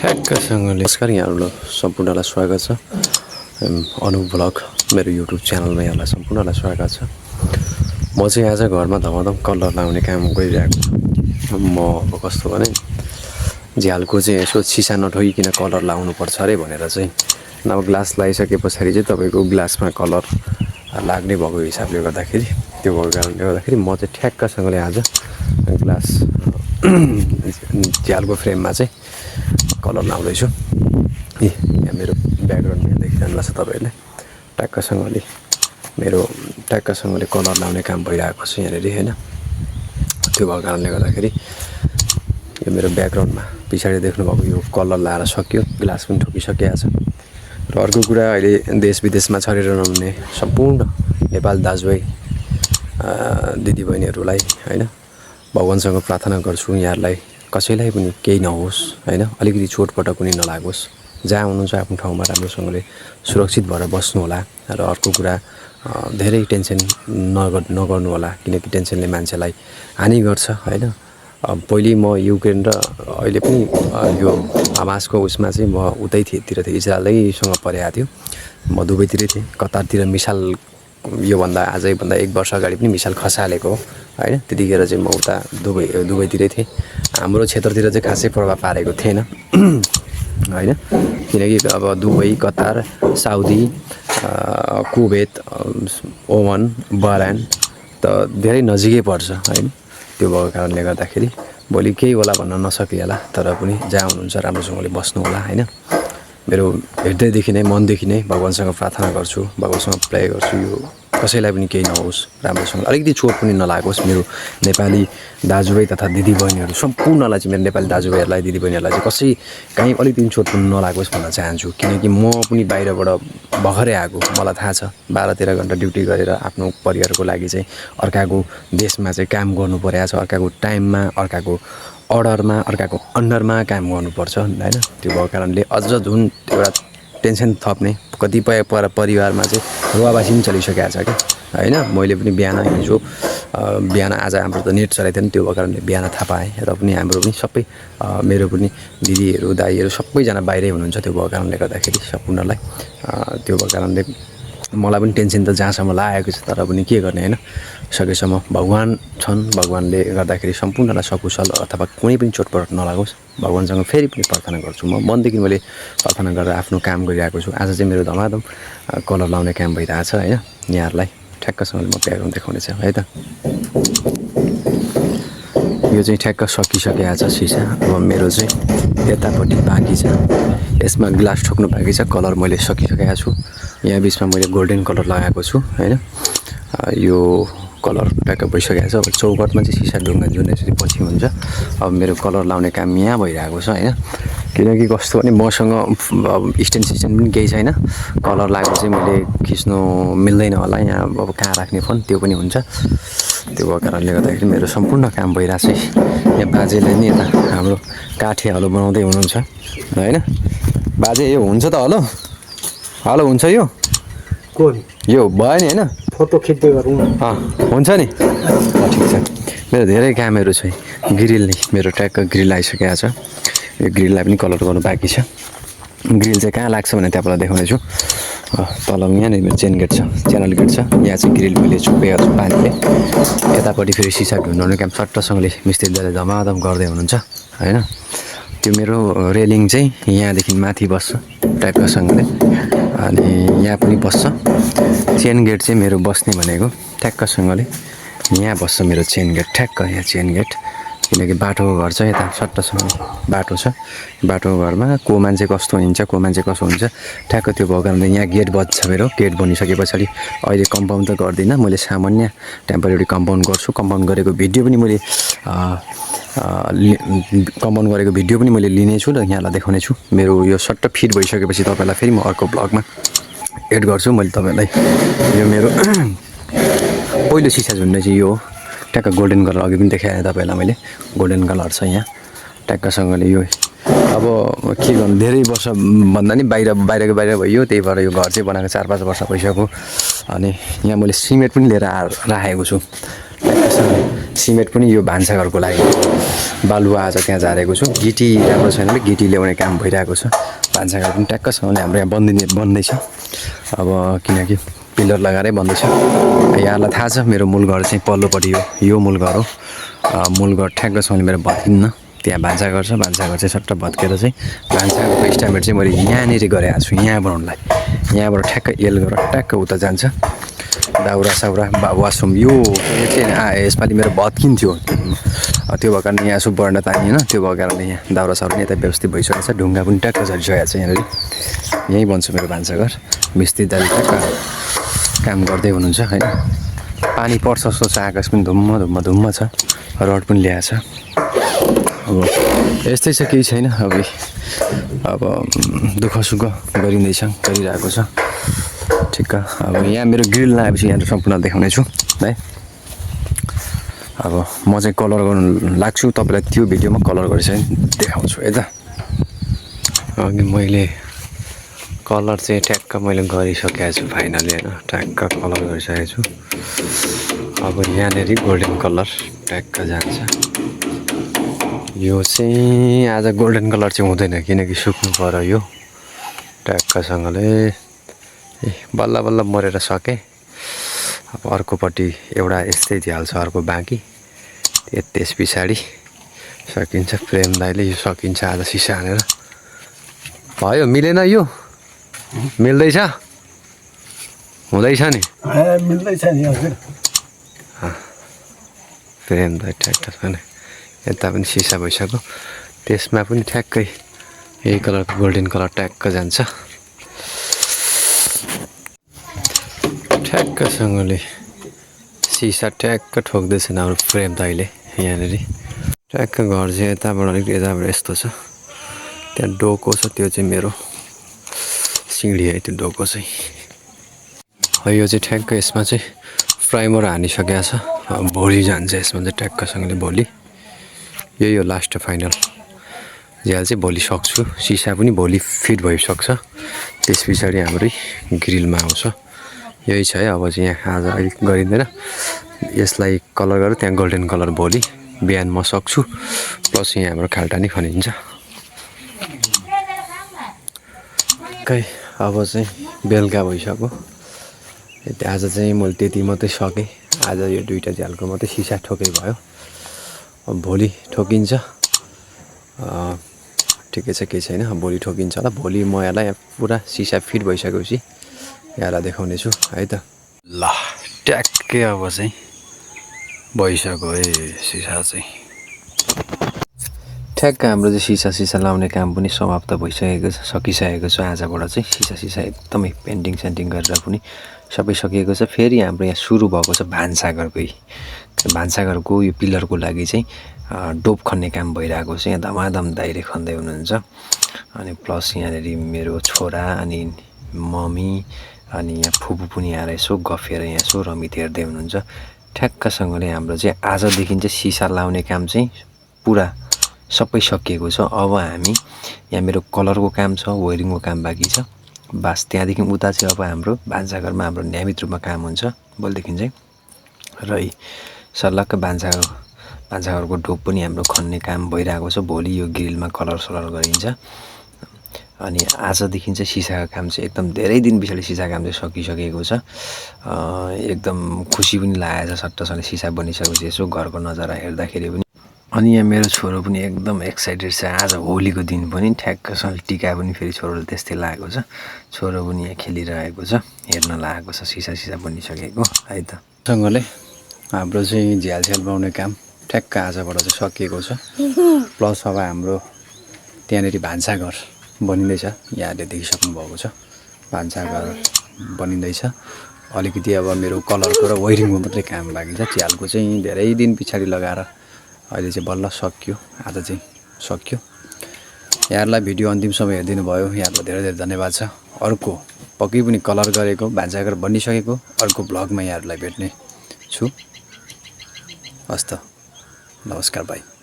ठ्याक्कसँगले नमस्कार यहाँहरूलाई सम्पूर्णलाई स्वागत छ अनु ब्लग मेरो युट्युब च्यानलमा यहाँलाई सम्पूर्णलाई स्वागत छ। म चाहिँ आज घरमा धमाधम कलर लाउने काम गरिरहेको छु। म अब कस्तो भने झ्यालको चाहिँ यसो सिसा नठोकिकन कलर लाउनुपर्छ अरे भनेर चाहिँ अब ग्लास लगाइसके पछाडि चाहिँ तपाईँको ग्लासमा कलर लाग्ने भएको हिसाबले गर्दाखेरि त्यो भएको कारणले गर्दाखेरि म चाहिँ ठ्याक्कसँगले आज ग्लास झ्यालको फ्रेममा चाहिँ कलर लाउँदैछु। यहाँ मेरो ब्याकग्राउन्डमा देखिरहनु भएको छ तपाईँहरूले ट्याक्कसँगले मेरो ट्याक्कसँगले कलर लाउने काम भइरहेको छ यहाँनिर होइन। त्यो भएको कारणले गर्दाखेरि यो मेरो ब्याकग्राउन्डमा पछाडि देख्नुभएको यो कलर लाएर सक्यो, ग्लास पनि ठोकिसकेको छ। र अर्को कुरा अहिले देश विदेशमा छरेर नहुने सम्पूर्ण नेपाल दाजुभाइ दिदीबहिनीहरूलाई होइन भगवान्सँग प्रार्थना गर्छु यहाँहरूलाई कसैलाई पनि केही नहोस् होइन, अलिकति चोटपटक पनि नलागोस्। जहाँ हुनुहुन्छ आफ्नो ठाउँमा राम्रोसँगले सुरक्षित भएर बस्नु होला। र अर्को कुरा धेरै टेन्सन नगर्नु होला, किनकि टेन्सनले मान्छेलाई हानि गर्छ होइन। पहिले म युक्रेन र अहिले पनि यो हमासको उसमा चाहिँ म उतैतिर थिएँ, इजरायलैसँग परेको थियो। म दुबईतिरै थिएँ, कतारतिर मिसाइल योभन्दा आजैभन्दा 1 वर्ष अगाडि पनि मिसाइल खसालेको हो होइन। त्यतिखेर चाहिँ म उता दुबईतिरै थिएँ। हाम्रो क्षेत्रतिर चाहिँ खासै प्रभाव पारेको थिएन होइन, किनकि अब Dubai, Qatar, Saudi, Kuwait, Oman, Bahrain त धेरै नजिकै पर्छ होइन। त्यो भएको कारणले गर्दाखेरि भोलि केही होला भन्न नसकिएला, तर पनि जहाँ हुनुहुन्छ राम्रोसँगले बस्नु होला होइन। मेरो हृदयदेखि नै मनदेखि नै भगवान्सँग प्रार्थना गर्छु, भगवान्सँग प्रे गर्छु यो कसैलाई पनि केही नहोस्, राम्रोसँग अलिकति चोट पनि नलागोस्। मेरो नेपाली दाजुभाइ तथा दिदीबहिनीहरू सम्पूर्णलाई चाहिँ, मेरो नेपाली दाजुभाइहरूलाई दिदीबहिनीहरूलाई चाहिँ कसै कहीँ अलिकति चोट पनि नलागोस् भन्न चाहन्छु। किनकि म पनि बाहिरबाट भर्खरै आएको, मलाई थाहा छ 12-13 घन्टा ड्युटी गरेर आफ्नो परिवारको लागि चाहिँ अर्काको देशमा चाहिँ काम गर्नु परेको छ, अर्काको टाइममा, अर्काको अर्डरमा, अर्काको अन्डरमा काम गर्नुपर्छ होइन। त्यो भएको कारणले अझ जुन एउटा टेन्सन थप्ने कतिपय परिवारमा चाहिँ रुवाबासी पनि चलिसकेको छ क्या होइन। मैले पनि बिहान आज हाम्रो त नेट चलाएको थिएन, त्यो भएको कारणले बिहान थाहा पाएँ। र पनि हाम्रो पनि सबै मेरो पनि दिदीहरू दाइहरू सबैजना बाहिरै हुनुहुन्छ। त्यो भएको कारणले गर्दाखेरि सम्पूर्णलाई त्यो भएको कारणले मलाई पनि टेन्सन त जहाँसम्म लागेको छ, तर पनि के गर्ने होइन। सकेसम्म भगवान् छन्, भगवान्ले गर्दाखेरि सम्पूर्णलाई सकुशल अथवा कुनै पनि चोटपटक नलागोस् भगवान्सँग फेरि पनि प्रार्थना गर्छु। म मनदेखि मैले प्रार्थना गरेर आफ्नो काम गरिरहेको छु। आज चाहिँ मेरो धमाधम कलर लाउने काम भइरहेको छ होइन। यहाँहरूलाई ठ्याक्कसँगले म ब्याकग्राउन्ड देखाउने छ है त। यो चाहिँ ठ्याक्क सकिसकेको छ सिसा। अब मेरो चाहिँ यतापट्टि बाँकी छ, यसमा ग्लास ठोक्नु बाँकी छ। कलर मैले सकिसकेको छु। यहाँ बिचमा मैले गोल्डन कलर लगाएको छु होइन। यो कलर ट्याक्क भइसकेको छ। अब चौकटमा चाहिँ सिसा ढुङ्गा जुन यसरी पछि हुन्छ। अब मेरो कलर लाउने काम यहाँ भइरहेको छ होइन। किनकि कस्तो भने मसँग अब स्ट्यान्ड पनि केही छैन, कलर लागेको चाहिँ मैले खिच्नु मिल्दैन होला। यहाँ अब कहाँ राख्ने फोन त्यो पनि हुन्छ। त्यो भएको कारणले गर्दाखेरि मेरो सम्पूर्ण काम भइरहेको छ। यहाँ बाजेले नि यता हाम्रो काठे हलो बनाउँदै हुनुहुन्छ होइन। बाजे यो हुन्छ त हलो हुन्छ यो यो भयो नि होइन, फोटो खिच्दै गरौँ हुन्छ नि ठिक छ। मेरो धेरै कामहरू छ। ग्रिल नै मेरो ट्याक्क ग्रिल आइसकेको छ। यो ग्रिललाई पनि कलर गर्नु बाँकी छ। ग्रिल चाहिँ कहाँ लाग्छ भने त्यहाँबाट देखाउने छु। तल यहाँनिर मेरो चेन गेट छ, च्यानल गेट छ। यहाँ चाहिँ ग्रिल मैले चुपेको छु पानीले। यतापट्टि फेरि सिसा ढुन्डाउने काम सट्टसँगले मिस्त्रीले धमाधम गर्दै हुनुहुन्छ होइन। त्यो मेरो रेलिङ चाहिँ यहाँदेखि माथि बस्छ ट्याक्कसँगले, अनि यहाँ पनि बस्छ। चेन गेट चाहिँ मेरो बस्ने भनेको ठ्याक्कसँगले यहाँ बस्छ मेरो चेन गेट, ठ्याक्क यहाँ चेन गेट। किनकि बाटोको घर छ यता सट्टसँग बाटो छ। बाटोको घरमा को मान्छे कस्तो हिँड्छ, को मान्छे कसो हुन्छ ठ्याक्क त्यो भएको कारणले यहाँ गेट बज्छ मेरो। गेट बनिसके पछाडि अहिले कम्पाउन्ड त गर्दिनँ, मैले सामान्य टेम्परेरी कम्पाउन्ड गर्छु। कम्पाउन्ड गरेको भिडियो पनि मैले लिनेछु र यहाँलाई देखाउने छु। मेरो यो सट्ट फिट भइसकेपछि तपाईँलाई फेरि म अर्को ब्लगमा एड गर्छु। मैले तपाईँलाई यो मेरो पहिलो सिसा झुन्ने चाहिँ यो हो, ट्याक्क गोल्डन कलर अघि पनि देखाएँ तपाईँलाई मैले। गोल्डन कलर छ यहाँ ट्याक्कसँगले। यो अब के गर्नु, धेरै वर्ष भन्दा नि बाहिर भयो, त्यही भएर यो घर चाहिँ बनाएको 4-5 वर्ष भइसक्यो। अनि यहाँ मैले सिमेन्ट पनि लिएर राखेको छु ट्याक्कसँगले। सिमेन्ट पनि यो भान्साघरको लागि बालुवा आज त्यहाँ झारेको छु। गिटी राम्रो छैन भने गिटी ल्याउने काम भइरहेको छ। भान्साघर पनि ट्याक्कसँगले हाम्रो यहाँ बन्दैछ। अब किनकि पिलर लगाएरै बन्दैछ। यहाँलाई थाहा छ मेरो मूल घर चाहिँ पल्लोपट्टि यो मूल घर हो। मूल घर ठ्याक्कसँगले मेरो भत्किन्न। त्यहाँ भान्साघर छ। भान्साघर चाहिँ सट्ट भत्केर चाहिँ भान्साघरको इस्टिमेट चाहिँ मैले यहाँनिर गरेको छु। यहाँ बनाउनुलाई यहाँबाट ठ्याक्क एल गरेर ट्याक्क उता जान्छ दाउरा साउरा वासरुम। यो चाहिँ यसपालि मेरो भत्किन्थ्यो। त्यो भएको कारणले यहाँ यसो बढ्न तानिएन। त्यो भएको कारणले यहाँ दाउरा साउरा यता व्यवस्थित भइसकेको छ। ढुङ्गा पनि ट्याक्क झरिसकेको छ। यहाँनिर यहीँ बन्छ मेरो भान्साघर। मिस्त्री दाजु ट्याक्क काम गर्दै हुनुहुन्छ होइन। पानी पर्छ जस्तो छ। आकाश पनि धुम्म छ। रड पनि ल्याएछ। अब यस्तै छ, केही छैन। अब दुःख सुख गरिरहेको छ। ठिक्क। अब यहाँ मेरो ग्रिल लगाएपछि यहाँ सम्पूर्ण देखाउने छु है। अब म चाहिँ कलर गर्नु लाग्छु। तपाईँलाई त्यो भिडियोमा कलर गरिसकेँ देखाउँछु है त। अघि मैले कलर चाहिँ ट्याक्क मैले गरिसकेको छु फाइनली होइन। ट्याक्क कलर गरिसकेको छु। अब यहाँनिर गोल्डन कलर ट्याक्क जान्छ। यो चाहिँ आज गोल्डन कलर चाहिँ हुँदैन किनकि सुक्नु पर्यो यो ट्याक्कसँगले। बल्ल बल्ल मरेर सकेँ। अब अर्कोपट्टि एउटा यस्तै दिइहाल्छ, अर्को बाँकी। त्यस पछाडि सकिन्छ। प्रेम दाइले यो सकिन्छ आज सिसा हानेर। भयो मिलेन यो? मिल्दैछ? हुँदैछ नि? मिल्दैछ नि हजुर। प्रेम दाइ ट्याक्क यता पनि सिसा भइसक्यो। त्यसमा पनि ठ्याक्कै यही कलरको गोल्डन कलर ट्याक्क जान्छ। ठ्याक्कसँगले सिसा ट्याक्क ठोक्दैछन् हाम्रो प्रेम दाइले यहाँनिर। ट्याक्क घर चाहिँ यताबाट अलिक यताबाट यस्तो छ। त्यहाँ डोको छ, त्यो चाहिँ मेरो सिँढी है। त्यो डोको चाहिँ यो चाहिँ ठ्याक्क यसमा चाहिँ प्राइमर हानिसकेको छ। भोलि जान्छ यसमा चाहिँ ट्याक्कसँगले भोलि। यही हो लास्ट फाइनल। झ्याल चाहिँ भोलि सक्छु। सिसा पनि भोलि फिट भइसक्छ। त्यस पछाडि हाम्रै ग्रिलमा आउँछ। यही छ है। अब चाहिँ यहाँ आज अलिक गरिँदैन। यसलाई कलर गरेर त्यहाँ गोल्डन कलर भोलि बिहान म सक्छु। प्लस यहाँ हाम्रो खाल्टानी खनिन्छ। अब चाहिँ बेलुका भइसक्यो। आज चाहिँ मैले त्यति मात्रै सकेँ। आज यो दुईवटा झ्यालको मात्रै सिसा ठोकै भयो। अब भोलि ठोकिन्छ। ठिकै छ, केही छैन। भोलि ठोकिन्छ होला। भोलि म यसलाई पुरा सिसा फिट भइसकेपछि यहाँलाई देखाउने छु है त। ल ट्याक्कै अब चाहिँ भइसक्यो है सिसा चाहिँ। ठ्याक्क हाम्रो चाहिँ सिसा लाउने काम पनि समाप्त भइसकेको छ, सकिसकेको छ। आजबाट चाहिँ सिसा एकदमै पेन्टिङ सेन्टिङ गरेर पनि सबै सकिएको छ। फेरि हाम्रो यहाँ सुरु भएको छ भान्साघरको यो पिलरको लागि चाहिँ डोप खन्ने काम भइरहेको छ। यहाँ धमाधम दाइरे खन्दै हुनुहुन्छ। अनि प्लस यहाँनिर मेरो छोरा अनि मम्मी अनि यहाँ फुपू पनि आएर यसो गफेर यहाँ यसो रमित हेर्दै हुनुहुन्छ। ठ्याक्कसँगले हाम्रो चाहिँ आजदेखि चाहिँ सिसा लाउने काम चाहिँ पुरा सबै सकिएको छ। अब हामी यहाँ मेरो कलरको काम छ, वायरिङको काम बाँकी छ बास। त्यहाँदेखि उता चाहिँ अब हाम्रो भान्साघरमा हाम्रो नियमित रूपमा काम हुन्छ भोलिदेखि चाहिँ। र सल्लक्क भान्साघरको डोप पनि हाम्रो खन्ने काम भइरहेको छ। भोलि यो ग्रिलमा कलर सलर गरिन्छ। अनि आजदेखि चाहिँ सिसाको काम चाहिँ एकदम धेरै दिन पछाडि सिसाको काम चाहिँ सकिसकेको छ। एकदम खुसी पनि लागेको छ सट्टसँगले सिसा बनिसकेपछि यसो घरको नजारा हेर्दाखेरि पनि। अनि यहाँ मेरो छोरो पनि एकदम एक्साइटेड छ। आज होलीको दिन पनि ठ्याक्कसँग टिका पनि फेरि छोरोले त्यस्तै लागेको छ। छोरो पनि यहाँ खेलिरहेको छ, हेर्न लागेको छ सिसा बनिसकेको है त। सँगले हाम्रो चाहिँ झ्याल बनाउने काम ठ्याक्क आजबाट चाहिँ सकिएको छ। प्लस अब हाम्रो त्यहाँनिर भान्साघर बनिँदैछ। यहाँले देखिसक्नु भएको छ भान्साघर बनिँदैछ। अलिकति अब मेरो कलरको र वायरिङको मात्रै काम बाँकी छ। झ्यालको चाहिँ धेरै दिन पछाडि लगाएर अहिले चाहिँ बल्ल सकियो। आज चाहिँ सकियो। यहाँहरूलाई भिडियो अन्तिमसम्म हेरिदिनु भयो। यहाँहरूलाई धेरै धेरै धन्यवाद छ। अर्को पक्कै पनि कलर गरेको भान्साघर बनिसकेको अर्को भ्लगमा यहाँहरूलाई भेट्ने छु। हस् त, नमस्कार भाइ।